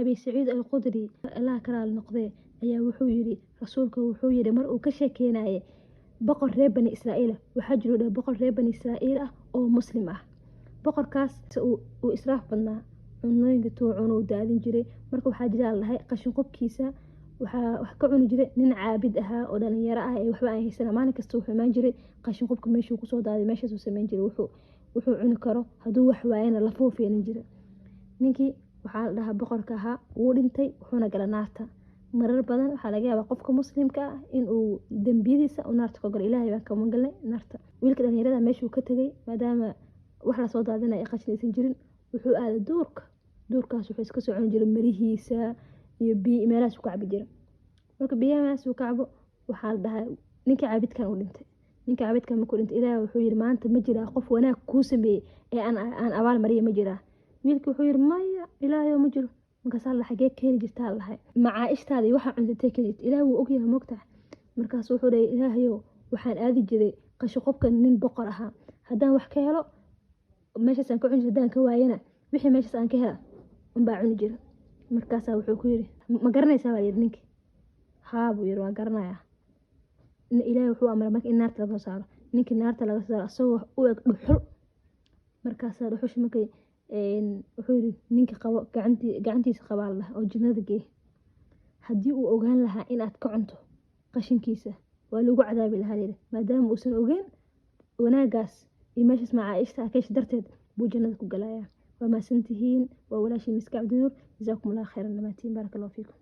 Abi Saciid Alqudri, Allah ka raali noqdee, ayaa wuxuu yiri, rasuulka wuxuu yiri mar uu ka sheekeynayay boqor reer Bani Israa'iil ah. Waxaa jiro dheh boqor reer Bani Israa'iil ah oo Muslim ah. Boqorkaas uu israaf badnaa, cunooyinka tuu cuno uu daadin jiray. Marka waxaa jira la dhahay qashin qubkiisa waxaa wax ka cuni jiray nin caabid ahaa oo dhalinyaro ah ee waxba aan haysan. Maalin kasta wuxuu imaan jiray qashin qubka meeshuu kusoo daaday, meeshaasuu sameyn jiray wuxuu cuni karo. Hadduu wax waayana lafuu feenin jiray. Ninkii waxaa la dhahaa boqorka ahaa wuu dhintay, wuxuuna galay naarta. Marar badan waxaa laga yaabaa qofka Muslimka ah in uu dembiyadiisa uu naarta ka galo. Ilaahay baan ka magangalnay naarta. Wiilka dhalinyarada meeshuu ka tegay, maadaama wax lasoo daadinaya ay qashin aysan jirin, wuxuu aaday duurka. Duurkaas wuxuu iska soo cuni jiray mirihiisa iyo biyo, meelahaas uu ka cabi jiray. Marka biyaha meelahaas uu ka cabo, waxaa la dhahaa ninka caabidkan uu dhintay. Ninka caabidkan markuu dhintay, Ilaahay wuxuu yiri, "Maanta ma jiraa qof wanaag kuu sameeyey ee aan abaal mariya? Ma jiraa?" Wiilkii wuxuu yiri, "Maya, Ilaahayow, ma jiro." Markaasaa la "Xagee ka heli jirtaa?" la dhahay. "Macaa'ishtaada iyo waxaa cuntay ka heli jirta?" Ilaahay wuu ogyahay, moogtahay. Markaas wuxuu dhahay, "Ilaahayow, waxaan aadi jiray qashin qubka nin boqor ahaa. Haddaan wax ka helo meeshaas aan ka cuni jiray, haddaan ka waayana wixii meeshaas aan ka hela unbaa cuni jira." Markaasaa wuxuu ku yiri, "Ma garanaysaa?" baa yiri ninkii. "Haa," buu yiri, "waan garanayaa." Ilaahay wuxuu amray marka in naarta laga soo saaro. Ninkii naarta laga soo saaro asagoo u eg dhuxul. Markaasaa dhuxusha markay, wuxuu yiri, "Ninka qabo gacantiisa qabaa," la dhahay, "oo jannada gee. Haddii uu ogaan lahaa in aad ka cunto qashinkiisa, waa lagu cadaabi lahaa," layidhi. Maadaama uusan ogeyn wanaagaas iyo meeshaas macaa'ishta akeesh darteed buu jannada ku galayaa. Waa mahadsantihiin. Waa walaashii Miska Cabdinuur. Jazaakum Allah khayran dhammaantiin. Baaraka Allahu fiikum.